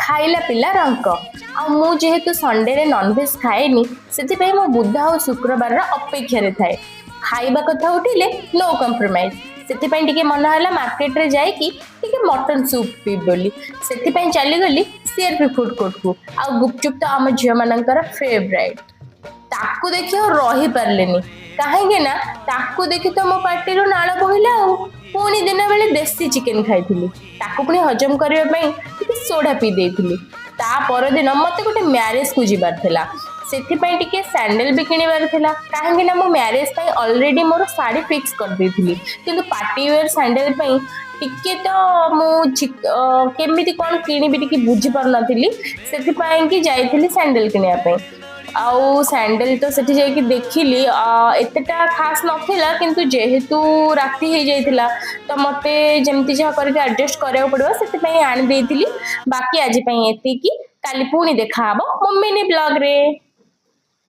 ଖାଇଲା ପିଲା ରଙ୍କ। ଆଉ ମୁଁ ଯେହେତୁ ସଣ୍ଡେରେ ନନଭେଜ୍ ଖାଏନି, ସେଥିପାଇଁ ମୁଁ ବୁଧ ଆଉ ଶୁକ୍ରବାରର ଅପେକ୍ଷାରେ ଥାଏ। ଖାଇବା କଥା ଉଠିଲେ ନୋ କମ୍ପ୍ରମାଇଜ୍। ସେଥିପାଇଁ ଟିକେ ମନ ହେଲା ମାର୍କେଟରେ ଯାଇକି ଟିକେ ମଟନ୍ ସୁପ୍ ପିଇବି ବୋଲି। ସେଥିପାଇଁ ଚାଲିଗଲି ସିଆରପି ଫୁଡ୍ କୋର୍ଟକୁ। ଆଉ ଗୁପଚୁପ୍ ତ ଆମ ଝିଅମାନଙ୍କର ଫେଭରାଇଟ୍। ତାକୁ ଦେଖି ଆଉ ରହିପାରିଲିନି, କାହିଁକି ନା ତାକୁ ଦେଖି ତ ମୋ ପାଟିରୁ ନାଳ ବୋହିଲା। ଆଉ ପୁଣି ଦିନ ବେଳେ ଦେଶୀ ଚିକେନ ଖାଇଥିଲି, ତାକୁ ପୁଣି ହଜମ କରିବା ପାଇଁ ଟିକେ ସୋଡ଼ା ପିଇ ଦେଇଥିଲି। ତା ପରଦିନ ମତେ ଗୋଟେ ମ୍ୟାରେଜକୁ ଯିବାର ଥିଲା, ସେଥିପାଇଁ ଟିକେ ସ୍ୟାଣ୍ଡେଲ ବି କିଣିବାର ଥିଲା, କାହିଁକି ନା ମୁଁ ମ୍ୟାରେଜ ପାଇଁ ଅଲରେଡି ମୋର ଶାଢ଼ୀ ଫିକ୍ସ କରିଦେଇଥିଲି, କିନ୍ତୁ ପାର୍ଟି ୱେର୍ ସ୍ୟାଣ୍ଡେଲ ପାଇଁ ଟିକେ ତ ମୁଁ କେମିତି କ'ଣ କିଣିବି ଟିକେ ବୁଝିପାରୁନଥିଲି। ସେଥିପାଇଁ କି ଯାଇଥିଲି ସ୍ୟାଣ୍ଡେଲ କିଣିବା ପାଇଁ। ଆଉ ସ୍ୟାଣ୍ଡେଲ ତ ସେଠି ଯାଇକି ଦେଖିଲି, ଏତେଟା ଖାସ୍ ନଥିଲା, କିନ୍ତୁ ଯେହେତୁ ରାତି ହେଇଯାଇଥିଲା ତ ମୋତେ ଯେମିତି ଯାହା କରିକି ଆଡ଼ଜଷ୍ଟ କରିବାକୁ ପଡ଼ିବ, ସେଥିପାଇଁ ଆଣିଦେଇଥିଲି। ବାକି ଆଜି ପାଇଁ ଏତିକି। କାଲି ପୁଣି ଦେଖାହବ ମୋ ମିନି ବ୍ଲଗ୍ରେ।